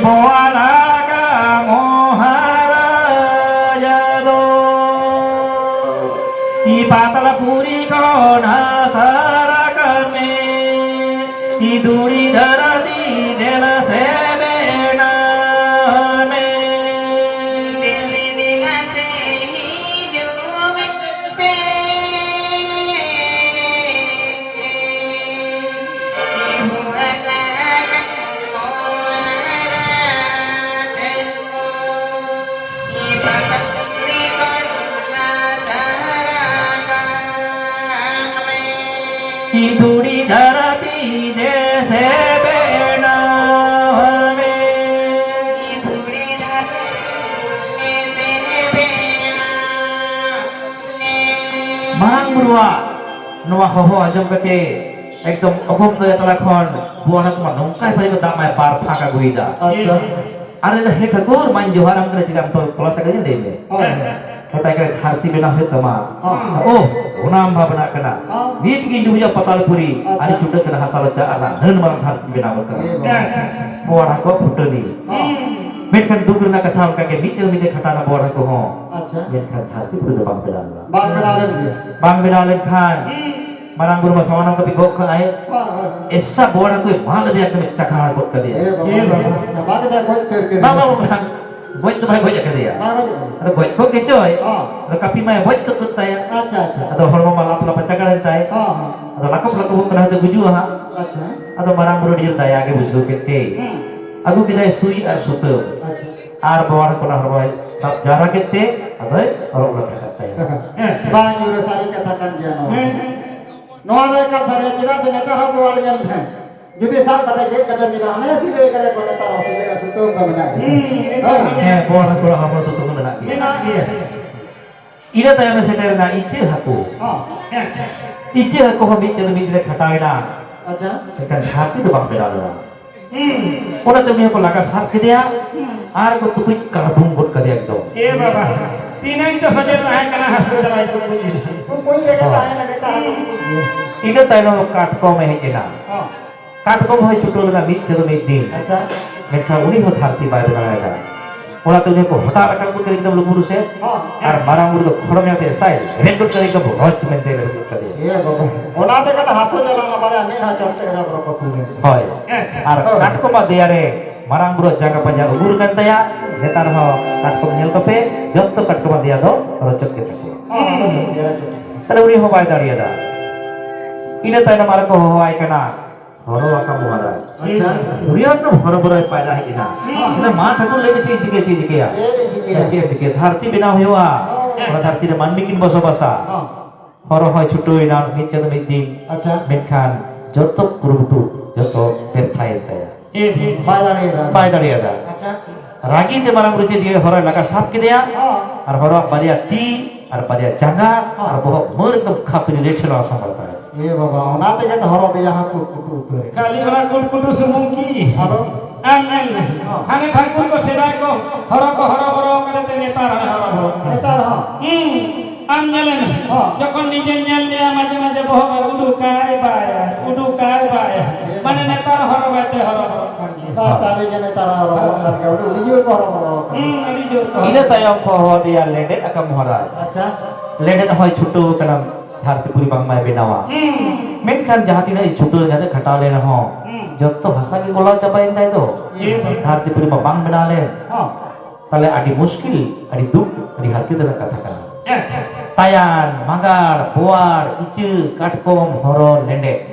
ᱵᱚᱣᱟᱞᱟᱜᱟ ᱢᱚᱦᱟᱨᱟᱡᱟ ᱫᱚ ᱤ ᱯᱟᱛᱟᱞᱯᱩᱨᱤ ᱠᱷᱚᱱ ᱦᱟᱥᱟᱨ ᱠᱟᱹᱢᱤ ᱤ ᱫᱩᱲᱤ ᱫᱷᱟᱨᱟᱛᱤ ᱫᱮᱞᱟ ᱥᱮ ᱵᱮᱱᱟ ᱢᱮ᱾ ᱫᱮᱞᱟ ᱥᱮ ᱦᱤᱡᱩᱜ ᱢᱮ᱾ ᱫᱷᱩᱲᱤ ᱫᱷᱟᱹᱨᱛᱤ ᱡᱮᱥᱮ ᱵᱮᱱᱟᱣ ᱢᱮ᱾ ᱢᱟᱨᱟᱝ ᱵᱩᱨᱩᱣᱟᱜ ᱱᱚᱣᱟ ᱦᱚᱦᱚ ᱟᱸᱡᱚᱢ ᱠᱟᱛᱮ ᱮᱠᱫᱚᱢ ᱚᱜᱚᱢ ᱫᱚᱨᱭᱟ ᱛᱟᱞᱟ ᱠᱷᱚᱱ ᱵᱚᱣᱟᱲ ᱦᱟᱹᱠᱩ ᱢᱟ ᱱᱚᱝᱠᱟᱭ ᱯᱟᱹᱨᱤ ᱠᱚ ᱫᱟᱜ ᱢᱟᱭ ᱵᱟᱨ ᱯᱷᱟᱸᱠ ᱟᱹᱜᱩᱭᱮᱫᱟ᱾ ᱟᱪᱪᱷᱟ᱾ ᱟᱨ ᱞᱟᱹᱭᱫᱟ, "ᱦᱮ ᱴᱷᱟᱹᱠᱩᱨ, ᱢᱟᱧ ᱡᱚᱦᱟᱨᱟᱢ ᱠᱟᱱᱟ, ᱪᱮᱫᱟᱜ ᱮᱢ ᱛᱚᱞ-, ᱛᱚᱞᱟᱥ ᱟᱠᱟᱫᱤᱧᱟ, ᱞᱟᱹᱭ ᱢᱮ?" ᱦᱳᱭ, ᱦᱳᱭ᱾ ᱢᱮᱛᱟᱭ ᱠᱟᱱᱟ, "ᱫᱷᱟᱹᱨᱛᱤ ᱵᱮᱱᱟᱣ ᱦᱩᱭᱩᱜ ᱛᱟᱢᱟ᱾" ᱦᱚᱸ᱾ ᱳᱦ, ᱚᱱᱟᱢ ᱵᱷᱟᱵᱽᱱᱟ ᱠᱟᱱᱟ᱾ ᱦᱚᱸ᱾ ᱱᱤᱛ ᱜᱤᱧ ᱰᱩᱵᱩᱡᱟ ᱯᱟᱛᱟᱞ ᱯᱩᱨᱤ, ᱟᱪᱪᱷᱟ᱾ ᱟᱨᱤᱧ ᱪᱩᱴᱟᱹᱜ ᱠᱟᱱᱟ ᱦᱟᱥᱟ ᱞᱚᱪᱟ, ᱟᱨ ᱱᱟᱹᱱ ᱢᱟᱨᱟᱝ ᱫᱷᱟᱹᱨᱛᱤ ᱵᱮᱱᱟᱣ ᱜᱚᱫ ᱠᱟᱜᱼᱟ᱾ ᱮ ᱵᱟᱵᱟ᱾ ᱟᱪᱪᱷᱟ, ᱟᱪᱪᱷᱟ, ᱟᱪᱪᱷᱟ᱾ ᱵᱚᱣᱟᱲ ᱦᱟᱹᱠᱩ ᱯᱷᱩᱴᱟᱹᱱᱤ᱾ ᱦᱚᱸ᱾ ᱢᱮᱱᱠᱷᱟᱱ ᱫᱩᱠ ᱨᱮᱱᱟᱜ ᱠᱟᱛᱷᱟ, ᱚᱱᱠᱟ ᱜᱮ ᱢᱤᱫ ᱪᱟᱸᱫᱚ ᱢᱤᱫ ᱧᱤᱫᱟᱹ ᱠᱷᱟᱴᱟᱣ ᱮᱱᱟ ᱵᱚᱣᱟᱲ ᱦᱟᱹᱠᱩ ᱦᱚᱸ᱾ ᱟᱪᱪᱷᱟ᱾ ᱢᱮᱱᱠᱷᱟᱱ ᱫᱷᱟᱹᱨᱛᱤ ᱯᱩᱨᱤ ᱫᱚ ᱵᱟᱝ ᱵᱮᱱᱟᱣ ᱞᱮᱱᱟ᱾ ᱵᱟᱝ ᱵᱮᱱᱟᱣ ᱞᱮᱱ ᱜᱮᱭᱟ᱾ ᱵᱟᱝ ᱵᱮᱱᱟᱣ ᱞᱮᱱᱠᱷᱟᱱ ᱦᱩᱸ᱾ ᱢᱟᱨᱟᱝ ᱵᱩᱨᱩ ᱢᱟ ᱥᱟᱢᱟᱱᱚᱢ ᱠᱟᱹᱯᱤ ᱜᱚᱜ ᱠᱟᱜᱼᱟᱭ᱾ ᱦᱳᱭ, ᱦᱳᱭ᱾ ᱮᱥᱟ ᱵᱚᱣᱟᱲ ᱦᱟᱹᱠᱩᱭ ᱢᱟᱜ ᱞᱮᱫᱮᱭᱟ, ᱮᱠᱫᱚᱢᱮ ᱪᱟᱠᱷᱟᱲ ᱜᱚᱫ ᱠᱟᱫᱮᱭᱟ᱾ ᱮ ᱵᱟᱵᱟ, ᱮ ᱵᱟᱵᱟ᱾ ᱪᱟᱵᱟ ᱠᱮᱫᱮᱭᱟ, ᱜᱚᱡ ᱩᱛᱟᱹᱨ ᱠᱮᱫᱮᱭᱟ᱾ ᱵᱟᱝ, ᱵᱟᱝ, ᱵᱟᱝ, ᱵᱟᱝ᱾ ᱜᱚᱡ ᱫᱚ ᱵᱟᱭ ᱜᱚᱡ ᱟᱠᱟᱫᱮᱭᱟ᱾ ᱵᱟᱭ ᱜᱚᱡ ᱟᱠᱟᱫᱮᱭᱟ᱾ ᱟᱫᱚ ᱜᱚᱡ ᱠᱚᱜ ᱜᱮᱪᱚᱭ, ᱦᱚᱸ᱾ ᱟᱫᱚ ᱠᱟᱹᱯᱤ ᱢᱟᱭ ᱵᱚᱡ ᱠᱚᱜ ᱠᱚ ᱛᱟᱭᱟ᱾ ᱟᱪᱪᱷᱟ, ᱟᱪᱪᱷᱟ᱾ ᱟᱫᱚ ᱦᱚᱲᱢᱚ ᱢᱟ ᱞᱟᱯ ᱞᱟᱯ ᱪᱟᱠᱟᱲ ᱮᱱ ᱛᱟᱭ᱾ ᱦᱚᱸ, ᱦᱚᱸ᱾ ᱟᱫᱚ ᱞᱟᱠᱚᱵ ᱞᱟᱠᱚᱵᱚᱜ ᱠᱟᱱᱟ, ᱦᱚᱭᱛᱳ ᱜᱩᱡᱩᱜᱼᱟ ᱦᱟᱸᱜ᱾ ᱟᱪᱪᱷᱟ᱾ ᱟᱫᱚ ᱢᱟᱨᱟᱝ ᱵᱩᱨᱩ ᱟᱹᱰᱤ ᱡᱳᱨ ᱫᱟᱭᱟ ᱜᱮ ᱵᱩᱡᱷᱟᱹᱣ ᱠᱮᱫ ᱛᱮ, ᱦᱩᱸ᱾ ᱟᱹᱜᱩ ᱠᱮᱫᱟᱭ ᱥᱩᱭ ᱟᱨ ᱥᱩᱛᱟᱹᱢ᱾ ᱟᱪᱪᱷᱟ᱾ ᱟᱨ ᱵᱚᱣᱟᱲ ᱦᱟᱹᱠᱩ ᱚᱱᱟ ᱦᱚᱲᱢᱚᱭ ᱥᱟᱵ ᱡᱟᱣᱨᱟ ᱠᱮᱫ ᱛᱮ, ᱟᱫᱚᱭ ᱨᱚᱜ ᱞᱟᱴᱷᱟ ᱠᱟᱫ ᱛᱟᱭᱟ᱾ ᱵᱟᱝ, ᱧᱩᱨ ᱥᱟᱹᱨᱤ ᱠᱟᱛᱷᱟ ᱠᱟᱱ ᱜᱮᱭᱟ ᱱᱚᱣᱟ᱾ ᱦᱩᱸ᱾ ᱱᱚᱣᱟ ᱫᱚ ᱮᱠᱟᱞ ᱥᱟᱹᱨᱤ, ᱪᱮᱫᱟᱜ ᱥᱮ ᱱᱮᱛᱟᱨ ᱦᱚᱸ ᱵᱚᱣᱟᱲ ᱧᱮᱞ ᱢᱮ᱾ ᱡᱩᱫᱤ ᱥᱟᱵ ᱠᱟᱛᱮ ᱜᱮᱫ ᱠᱟᱛᱮ ᱢᱮᱱᱟᱜᱼᱟ, ᱚᱱᱮ ᱥᱤᱞᱟᱹᱭ ᱠᱟᱛᱮ ᱠᱚ ᱱᱮᱛᱟᱨ ᱦᱚᱸ ᱥᱤᱞᱟᱹᱭᱟ, ᱥᱩᱛᱟᱹᱢ ᱠᱚ ᱢᱮᱱᱟᱜ ᱜᱮᱭᱟ᱾ ᱦᱩᱸ, ᱦᱮᱸ᱾ ᱦᱮᱸ, ᱵᱚᱣᱟᱲ ᱦᱟᱹᱠᱩ ᱦᱚᱲᱢᱚ ᱥᱩᱛᱟᱹᱢ ᱫᱚ ᱢᱮᱱᱟᱜ ᱜᱮᱭᱟ᱾ ᱢᱮᱱᱟᱜ ᱜᱮᱭᱟ᱾ ᱤᱱᱟᱹ ᱛᱟᱭᱚᱢ ᱮ ᱥᱮᱴᱮᱨ ᱮᱱᱟ ᱤᱪᱟᱹᱜ ᱦᱟᱹᱠᱩ᱾ ᱦᱚᱸ᱾ ᱤᱪᱟᱹᱜ ᱦᱟᱹᱠᱩ ᱦᱚᱸ ᱢᱤᱫ ᱪᱟᱸᱫᱚ ᱢᱤᱫ ᱫᱤᱱ ᱮ ᱠᱷᱟᱴᱟᱣ ᱮᱱᱟ᱾ ᱟᱪᱪᱷᱟ᱾ ᱮᱱᱠᱷᱟᱱ ᱫᱷᱟᱹᱨᱛᱤ ᱫᱚ ᱵᱟᱝ ᱵᱮᱱᱟᱣ ᱞᱮᱱᱟ᱾ ᱦᱩᱸ᱾ ᱚᱱᱟᱛᱮ ᱩᱱᱤ ᱦᱚᱸᱠᱚ ᱞᱟᱜᱟ ᱥᱟᱵ ᱠᱮᱫᱮᱭᱟ ᱦᱩᱸ᱾ ᱟᱨ ᱠᱚ ᱛᱩᱠᱩᱡ ᱠᱟᱲᱵᱩᱝ ᱜᱚᱫ ᱠᱟᱫᱮᱭᱟ ᱮᱠᱫᱚᱢ᱾ ᱮ ᱵᱟᱵᱟ, ᱛᱤᱱᱟᱹᱝ ᱪᱚ ᱥᱚᱡᱷᱮ ᱛᱟᱦᱮᱸ ᱠᱟᱱᱟ, ᱦᱟᱹᱥᱩ ᱡᱟᱞᱟᱭ ᱛᱩᱠᱩᱡ ᱮᱱᱟ᱾ ᱛᱩᱠᱩᱡ ᱨᱮᱜᱮ ᱦᱳᱭ᱾ ᱛᱟᱦᱮᱱᱟ ᱱᱮᱛᱟᱨ ᱦᱚᱸ ᱛᱩᱠᱩᱡ ᱜᱮ᱾ ᱤᱱᱟᱹ ᱛᱟᱭᱱᱚᱢ ᱠᱟᱴᱠᱚᱢ ᱮ ᱦᱮᱡ ᱮᱱᱟ᱾ ᱦᱚᱸ᱾ ᱠᱟᱴᱠᱚᱢ ᱦᱚᱸᱭ ᱪᱷᱩᱴᱟᱹᱣ ᱞᱮᱱᱟ ᱢᱤᱫ ᱪᱟᱸᱫᱚ ᱢᱤᱫ ᱫᱤᱱ᱾ ᱟᱪᱪᱷᱟ᱾ ᱢᱮᱱᱠᱷᱟᱱ ᱩᱱᱤ ᱦᱚᱸ ᱫᱷᱟᱹᱨᱛᱤ ᱵᱟᱭ ᱵᱮᱱᱟᱣ ᱮᱫᱟ᱾ ᱚᱱᱟᱛᱮ ᱩᱱᱤ ᱠᱚ ᱦᱚᱴᱟᱜ ᱨᱟᱠᱟᱵ ᱜᱚᱫ ᱠᱮᱫᱮ ᱠᱮᱫᱟ ᱞᱩᱜᱩ ᱵᱩᱨᱩ ᱥᱮᱫ᱾ ᱦᱚᱸ᱾ ᱟᱨ ᱢᱟᱨᱟᱝ ᱵᱩᱨᱩ ᱫᱚ ᱠᱷᱚᱲᱚᱢ ᱧᱟᱢ ᱛᱮ ᱥᱟᱭ ᱨᱮᱫ ᱜᱚᱫ ᱠᱮᱫᱮ ᱠᱮᱫᱟ, ᱨᱚᱡᱽ ᱢᱮᱱᱛᱮ ᱨᱮᱫ ᱜᱚᱫ ᱠᱮᱫᱮᱭᱟ᱾ ᱮ ᱵᱟᱵᱟ, ᱚᱱᱟ ᱛᱮᱜᱮ ᱛᱚ ᱦᱟᱹᱥᱩ ᱧᱮᱞ ᱞᱮᱱᱟ ᱵᱟᱨᱭᱟ ᱢᱮᱫᱦᱟ ᱪᱚᱴ ᱛᱮ ᱮᱨᱟ ᱵᱚᱨᱚ ᱠᱚ ᱛᱩᱞ ᱮᱱ᱾ ᱦᱳᱭ᱾ ᱟᱪᱪᱷᱟ᱾ ᱟᱨ ᱦᱳᱭ᱾ ᱠᱟᱴᱠᱚᱢᱟᱜ ᱫᱮᱭᱟ ᱨᱮ ᱢᱟᱨᱟᱝ ᱵᱩᱨᱩ ᱡᱟᱸᱜᱟ ᱯᱟᱸᱡᱟ ᱩᱜᱩᱨ ᱠᱟᱱ ᱛᱟᱭᱟ᱾ ᱱᱮᱛᱟᱨ ᱦᱚᱸ ᱠᱟᱴᱠᱚᱢ ᱧᱮᱞ ᱠᱚᱯᱮ, ᱡᱚᱛᱚ ᱠᱟᱴᱠᱚᱢᱟᱜ ᱫᱮᱭᱟ ᱫᱚ ᱨᱚᱪᱚᱫ ᱜᱮ ᱛᱟᱠᱚᱣᱟ᱾ ᱦᱚᱸ, ᱦᱚᱸ, ᱦᱚᱸ, ᱦᱚᱸ᱾ ᱛᱟᱦᱞᱮ ᱩᱱᱤ ᱦᱚᱸ ᱵᱟᱭ ᱫᱟᱲᱮᱭᱟᱫᱟ᱾ ᱤᱱᱟᱹ ᱛᱟᱭᱱᱚᱢ ᱟᱨᱚ ᱠᱚ ᱦᱚᱦᱚᱣᱟᱭ ᱠᱟᱱᱟ, ᱦᱚᱨᱚ ᱟᱠᱟ ᱢᱚᱦᱟᱨᱟᱡᱽ᱾ ᱟᱪᱪᱷᱟ᱾ ᱩᱱᱤ ᱦᱚᱸ ᱮᱠᱫᱚᱢ ᱦᱚᱨᱚᱵᱚᱨᱚᱭ ᱯᱟᱭᱨᱟ ᱦᱮᱡ ᱮᱱᱟ᱾ ᱦᱚᱸ᱾ ᱤᱱᱟᱹ ᱢᱟ ᱴᱷᱟᱹᱠᱩᱨ ᱞᱟᱹᱭ ᱢᱮ, ᱪᱮᱫ ᱤᱧ ᱪᱤᱠᱟᱹᱭᱟ, ᱪᱮᱫ ᱤᱧ ᱪᱤᱠᱟᱹᱭᱟ? ᱪᱮᱫ ᱮᱢ ᱪᱤᱠᱟᱹᱭᱟ? ᱪᱮᱫ ᱮᱢ ᱪᱤᱠᱟᱹᱭᱟ? ᱫᱷᱟᱹᱨᱛᱤ ᱵᱮᱱᱟᱣ ᱦᱩᱭᱩᱜᱼᱟ᱾ ᱦᱚᱸ᱾ ᱚᱱᱟ ᱫᱷᱟᱹᱨᱛᱤ ᱨᱮ ᱢᱟᱹᱱᱢᱤ ᱠᱤᱱ ᱵᱚᱥᱚᱵᱟᱥᱟ᱾ ᱦᱚᱸ᱾ ᱦᱚᱨᱚ ᱦᱚᱸᱭ ᱪᱷᱩᱴᱟᱹᱣ ᱮᱱᱟ ᱢᱤᱫ ᱪᱟᱸᱫᱚ ᱢᱤᱫ ᱫᱤᱱ᱾ ᱟᱪᱪᱷᱟ᱾ ᱢᱮᱱᱠᱷᱟᱱ ᱡᱚᱛᱚ ᱠᱩᱨᱩᱢᱩᱴᱩ, ᱡᱚᱛᱚ ᱵᱮᱨᱛᱷᱟᱭᱮᱱ ᱛᱟᱭᱟ᱾ ᱮ ᱵᱟᱵᱟ᱾ ᱵᱟᱭ ᱫᱟᱲᱮᱭᱟᱫᱟ᱾ ᱵᱟᱭ ᱫᱟᱲᱮᱭᱟᱫᱟ᱾ ᱟᱪᱪᱷᱟ᱾ ᱨᱟᱹᱜᱤ ᱛᱮ ᱢᱟᱨᱟᱝ ᱵᱩᱨᱩ ᱪᱮᱫ ᱪᱤᱠᱟᱹ, ᱦᱚᱨᱚᱭ ᱞᱟᱜᱟ ᱥᱟᱵ ᱠᱮᱫᱮᱭᱟ᱾ ᱦᱚᱸ᱾ ᱟᱨ ᱦᱚᱨᱚᱣᱟᱜ ᱵᱟᱨᱭᱟ ᱛᱤ ᱟᱨ ᱵᱟᱨᱭᱟ ᱡᱟᱸᱜᱟ ᱦᱚᱸ᱾ ᱟᱨ ᱵᱚᱦᱚᱜ ᱢᱟᱹᱨ ᱮᱠᱫᱚᱢ ᱠᱷᱟᱯᱨᱤ ᱨᱮ ᱴᱷᱮᱞᱟᱣ ᱥᱟᱢᱵᱟᱣ ᱛᱟᱭᱟ᱾ ᱮ ᱵᱟᱵᱟ, ᱚᱱᱟ ᱛᱮᱜᱮ ᱛᱚ ᱦᱚᱨᱚ ᱫᱮᱭᱟ ᱦᱚᱸ ᱠᱩᱴ ᱠᱩᱴᱩ ᱩᱛᱟᱹᱨ᱾ ᱠᱷᱟᱹᱞᱤ ᱚᱱᱟ ᱠᱩᱴ ᱠᱩᱴᱩ ᱥᱩᱢᱩᱝ ᱠᱤ? ᱟᱫᱚ? ᱟᱨ ᱧᱮᱞ ᱢᱮ, ᱦᱚᱸ᱾ ᱦᱟᱱᱮ ᱴᱷᱟᱹᱠᱩᱨ ᱠᱚ ᱥᱮᱫᱟᱭ ᱠᱚ ᱦᱚᱨᱚ ᱠᱚ ᱦᱚᱨᱚ ᱵᱚᱨᱚ ᱠᱟᱱᱟ ᱛᱮ ᱱᱮᱛᱟᱨ ᱦᱚᱸ ᱦᱚᱨᱚ ᱵᱚᱨᱚ ᱠᱟᱱᱟ᱾ ᱱᱮᱛᱟᱨ ᱦᱚᱸ? ᱦᱩᱸ᱾ ᱟᱢ ᱧᱮᱞᱮ ᱢᱮ, ᱦᱚᱸ᱾ ᱡᱚᱠᱷᱚᱱ ᱱᱤᱡᱮ ᱧᱮᱞ ᱢᱮᱭᱟ ᱢᱟᱡᱷᱮ ᱢᱟᱡᱷᱮ ᱵᱚᱦᱚᱜ ᱮ ᱩᱰᱩᱠᱟᱭ ᱵᱟᱭᱟᱭ, ᱩᱰᱩᱠᱟᱭ ᱵᱟᱭᱟᱭ᱾ ᱦᱮᱸ᱾ ᱢᱟᱱᱮ ᱱᱮᱛᱟᱨ ᱦᱚᱨᱚ ᱵᱟᱭ ᱛᱮ ᱦᱚᱨᱚ ᱵᱚᱨᱚ ᱠᱟᱱ ᱜᱮᱭᱟ᱾ ᱵᱟᱝ, ᱥᱟᱹᱨᱤ ᱜᱮ ᱱᱮᱛᱟᱨ ᱦᱚᱨᱚ ᱵᱚᱨᱚ ᱠᱟᱱ ᱜᱮᱭᱟ, ᱩᱰᱩᱠ ᱦᱤᱡᱩᱜ ᱟᱠᱚ ᱦᱚᱨᱚ ᱵᱚᱨᱚ ᱠᱟᱱ ᱜᱮᱭᱟ᱾ ᱦᱩᱸ, ᱟᱹᱰᱤ ᱡᱳᱨ ᱠᱚ ᱤᱱᱟᱹ ᱦᱚᱨᱚ᱾ ᱛᱟᱭᱚᱢ ᱠᱚ ᱦᱚᱦᱚ ᱟᱫᱮᱭᱟ ᱞᱮᱸᱰᱮᱫ ᱟᱠᱟ ᱢᱚᱦᱟᱨᱟᱡᱽ᱾ ᱟᱪᱪᱷᱟ᱾ ᱞᱮᱸᱰᱮᱫ ᱦᱚᱸᱭ ᱪᱷᱩᱴᱟᱹᱣ ᱠᱟᱱᱟ ᱫᱷᱟᱹᱨᱛᱤᱯᱩᱨᱤ ᱵᱟᱝ ᱢᱟᱭ ᱵᱮᱱᱟᱣᱟ᱾ ᱦᱩᱸ᱾ ᱢᱮᱱᱠᱷᱟᱱ ᱡᱟᱦᱟᱸ ᱛᱤᱱᱟᱹᱜ ᱮ ᱪᱷᱩᱴᱟᱹᱣ ᱞᱮᱱᱟ, ᱠᱷᱟᱴᱟᱣ ᱞᱮᱱ ᱨᱮᱦᱚᱸ, ᱦᱩᱸ᱾ ᱡᱚᱛᱚ ᱦᱟᱥᱟ ᱜᱮ ᱜᱚᱞᱟᱣ ᱪᱟᱵᱟᱭᱮᱱ ᱛᱟᱭ ᱫᱚ᱾ ᱦᱩᱸ᱾ ᱫᱷᱟᱹᱨᱛᱤᱯᱩᱨᱤ ᱢᱟ ᱵᱟᱝ ᱵᱮᱱᱟᱣ ᱞᱮᱱ᱾ ᱦᱚᱸ᱾ ᱛᱟᱦᱞᱮ ᱟᱹᱰᱤ ᱢᱩᱥᱠᱤᱞ, ᱟᱹᱰᱤ ᱫᱩᱠ, ᱟᱹᱰᱤ ᱦᱟᱨᱠᱮᱛ ᱨᱮᱱᱟᱜ ᱠᱟᱛᱷᱟ ᱠᱟᱱᱟ᱾ ᱟᱪᱪᱷᱟ᱾ ᱛᱟᱭᱟᱱ, ᱢᱟᱸᱜᱟᱲ, ᱵᱳᱣᱟᱲ, ᱤᱪᱟᱹ, ᱠᱟᱴᱠᱚᱢ, ᱦᱚᱨᱚ, ᱞᱮᱸᱰᱮᱫ,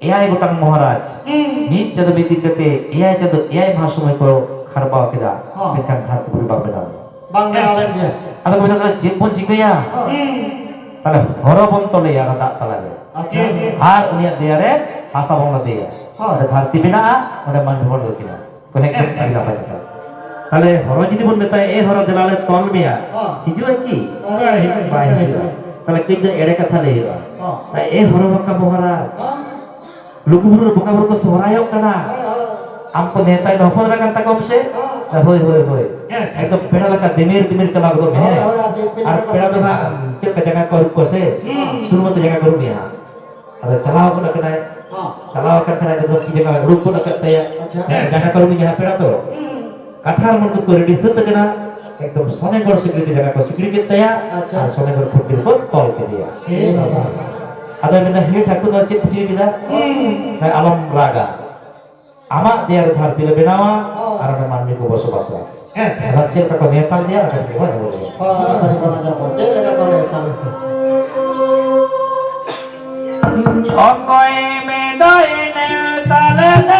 ᱮᱭᱟᱭ ᱜᱚᱴᱟᱝ ᱢᱚᱦᱟᱨᱟᱡᱽ᱾ ᱦᱩᱸ᱾ ᱢᱤᱫ ᱪᱟᱸᱫᱚ ᱢᱤᱫ ᱫᱤᱱ ᱠᱟᱛᱮ ᱮᱭᱟᱭ ᱪᱟᱸᱫᱚ ᱮᱭᱟᱭ ᱢᱟᱦᱟ ᱥᱚᱢᱚᱭ ᱠᱚ ᱠᱷᱟᱨᱵᱟᱣ ᱠᱮᱫᱟ᱾ ᱦᱚᱸ᱾ ᱢᱮᱱᱠᱷᱟᱱ ᱫᱷᱟᱹᱨᱛᱤᱯᱩᱨᱤ ᱵᱟᱝ ᱵᱮᱱᱟᱣ ᱞᱮᱱᱟ᱾ ᱵᱟᱝ ᱵᱮᱱᱟᱣ ᱞᱮᱱ ᱜᱮᱭᱟ᱾ ᱟᱫᱚ ᱠᱚ ᱢᱮᱱᱫᱟ, "ᱛᱟᱦᱞᱮ ᱪᱮᱫ ᱵᱚᱱ ᱪᱤᱠᱟᱹᱭᱟ?" ᱦᱚᱸ᱾ ᱦᱩᱸ᱾ ᱛᱟᱦᱞᱮ ᱦᱚᱨᱚ ᱵᱚᱱ ᱛᱚᱞᱮᱭᱟ ᱚᱱᱟ ᱫᱟᱜ ᱛᱟᱞᱟᱨᱮ᱾ ᱟᱪᱪᱷᱟ᱾ ᱟᱨ ᱩᱱᱤᱭᱟᱜ ᱫᱮᱭᱟ ᱨᱮ ᱦᱟᱥᱟ ᱵᱚᱱ ᱞᱟᱫᱮᱭᱟ᱾ ᱦᱚᱸ᱾ ᱚᱸᱰᱮ ᱫᱷᱟᱹᱨᱛᱤ ᱵᱮᱱᱟᱜᱼᱟ, ᱚᱸᱰᱮ ᱢᱟᱹᱱᱢᱤ ᱵᱚᱱ ᱟᱹᱠᱤᱱᱟ᱾ ᱠᱚ ᱦᱮᱡ ᱠᱟᱛᱮ ᱟᱹᱰᱤ ᱱᱟᱯᱟᱭ ᱠᱟᱛᱷᱟ᱾ ᱛᱟᱦᱞᱮ ᱦᱚᱨᱚ ᱡᱩᱫᱤ ᱵᱚᱱ ᱢᱮᱛᱟᱭᱟ, "ᱮ ᱦᱚᱨᱚ, ᱫᱮᱞᱟ ᱞᱮ ᱛᱚᱞ ᱢᱮᱭᱟ", ᱦᱚᱸ᱾ ᱦᱤᱡᱩᱜᱼᱟᱭ ᱠᱤ? ᱵᱟᱭ ᱦᱤᱡᱩᱜᱼᱟ᱾ ᱵᱟᱭ ᱦᱤᱡᱩᱜᱼᱟ᱾ ᱛᱟᱦᱞᱮ ᱠᱟᱹᱡ ᱫᱚ ᱮᱲᱮ ᱠᱟᱛᱷᱟ ᱞᱟᱹᱭ ᱦᱩᱭᱩᱜᱼᱟ᱾ ᱦᱚᱸ᱾ ᱛᱟᱦᱞᱮ, "ᱮ ᱦᱚᱨᱚ ᱵᱟᱠᱟ ᱢᱚᱦᱟᱨᱟᱡᱽ, ᱦᱚᱸ᱾ ᱞᱩᱜᱩ ᱵᱩᱨᱩ ᱨᱮ ᱵᱚᱸᱜᱟ ᱵᱩᱨᱩ ᱠᱚ ᱥᱚᱦᱨᱟᱭᱚᱜ ᱠᱟᱱᱟ᱾ ᱦᱳᱭ, ᱦᱳᱭ᱾ ᱟᱢ ᱠᱚ ᱱᱮᱣᱛᱟᱭ ᱢᱮ, ᱦᱚᱯᱚᱱ ᱮᱨᱟ ᱠᱟᱱ ᱛᱟᱠᱚᱣᱟᱢ ᱥᱮ?" ᱦᱚᱸ᱾ ᱦᱳᱭ, ᱦᱳᱭ, ᱦᱳᱭ᱾ ᱟᱪᱪᱷᱟ᱾ ᱮᱠᱫᱚᱢ ᱯᱮᱲᱟ ᱞᱮᱠᱟ ᱫᱮᱢᱮᱨ ᱫᱮᱢᱮᱨ ᱪᱟᱞᱟᱣ ᱜᱚᱫᱚᱜ ᱢᱮ, ᱦᱮᱸ? ᱦᱳᱭ, ᱦᱳᱭ, ᱟᱨ ᱪᱮᱫ ᱯᱮ ᱟᱨ ᱞᱮᱠᱟ ᱯᱮᱲᱟ ᱫᱚ ᱠᱚ ᱦᱟᱸᱜ ᱪᱮᱫ ᱞᱮᱠᱟ ᱡᱟᱸᱜᱟ ᱠᱚ ᱟᱹᱨᱩᱵ ᱠᱚᱣᱟ ᱥᱮ? ᱦᱩᱸ᱾ ᱥᱩᱱᱩᱢ ᱟᱛᱮ ᱡᱟᱸᱜᱟ ᱠᱚ ᱟᱹᱨᱩᱵ ᱢᱮᱭᱟ ᱦᱟᱸᱜ᱾ ᱟᱫᱚ ᱪᱟᱞᱟᱣ ᱜᱚᱫ ᱟᱠᱟᱱᱟᱭ᱾ ᱦᱚᱸ᱾ ᱪᱟᱞᱟᱣ ᱟᱠᱟᱱ ᱠᱷᱟᱱ ᱮᱠᱫᱚᱢ ᱛᱤ ᱡᱟᱸᱜᱟ ᱩᱰᱩᱠ ᱜᱚᱫ ᱟᱠᱟᱫ ᱛᱟᱭᱟ᱾ ᱟᱪᱪᱷᱟ᱾ ᱦᱮᱸ, ᱡᱟᱸᱜᱟ ᱠᱚ ᱟᱹᱨᱩᱵ ᱡᱟᱦᱟᱸ ᱯᱮᱲᱟ ᱛᱚ᱾ ᱦᱩᱸ᱾ ᱠᱟᱛᱷᱟ ᱢᱩᱸᱰᱩ ᱠᱚ ᱨᱮᱰᱤ ᱥᱟᱹᱛ ᱟᱠᱟᱱᱟ᱾ ᱮᱠᱫᱚᱢ ᱥᱚᱱᱮᱜᱚᱲ ᱥᱤᱠᱲᱤ ᱛᱮ ᱡᱟᱸᱜᱟ ᱠᱚ ᱥᱤᱠᱲᱤ ᱠᱮᱫ ᱛᱟᱭᱟ᱾ ᱟᱪᱪᱷᱟ᱾ ᱟᱨ ᱥᱚᱱᱮᱜᱚᱲ ᱠᱷᱩᱱᱴᱤ ᱨᱮᱠᱚ ᱛᱚᱞ ᱠᱮᱫᱮᱭᱟ᱾ ᱮ ᱵᱟᱵᱟ᱾ ᱟᱫᱚᱭ ᱢᱮᱱᱫᱟ, "ᱦᱮ ᱴᱷᱟᱹᱠᱩᱨ, ᱱᱚᱣᱟ ᱪᱮᱫ ᱯᱮ ᱪᱤᱠᱟᱹ ᱠᱮᱫᱟ?" ᱦᱩᱸ᱾ ᱦᱮᱸ, ᱟᱞᱚᱢ ᱨᱟᱜᱟ᱾ ᱟᱢᱟᱜ ᱫᱮᱭᱟ ᱨᱮ ᱫᱷᱟᱹᱨᱛᱤ ᱞᱮ ᱵᱮᱱᱟᱣᱟ, ᱦᱚᱸ᱾ ᱟᱨ ᱚᱸᱰᱮ ᱢᱟᱹᱱᱢᱤ ᱠᱚ ᱵᱚᱥᱚᱵᱟᱥᱟ᱾ ᱟᱪᱪᱷᱟ᱾ ᱟᱫᱚ ᱪᱮᱫ ᱞᱮᱠᱟ ᱠᱚ ᱱᱮᱣᱛᱟ ᱞᱮᱫᱮᱭᱟ, ᱚᱱᱟ ᱠᱟᱹᱴᱤᱡ ᱵᱚᱱ ᱟᱸᱡᱚᱢ ᱞᱮᱜᱮ᱾ ᱦᱚᱸ, ᱚᱱᱟ ᱠᱟᱹᱴᱤᱡ ᱵᱚᱱ ᱟᱸᱡᱚᱢ ᱠᱚᱣᱟ᱾ ᱪᱮᱫ ᱞᱮᱠᱟ ᱠᱚ ᱱᱮᱣᱛᱟ ᱞᱮᱫᱮᱭᱟ? ᱚᱠᱚᱭ ᱢᱮᱫᱟᱭ ᱱᱮᱣᱛᱟ ᱞᱮᱫᱮ?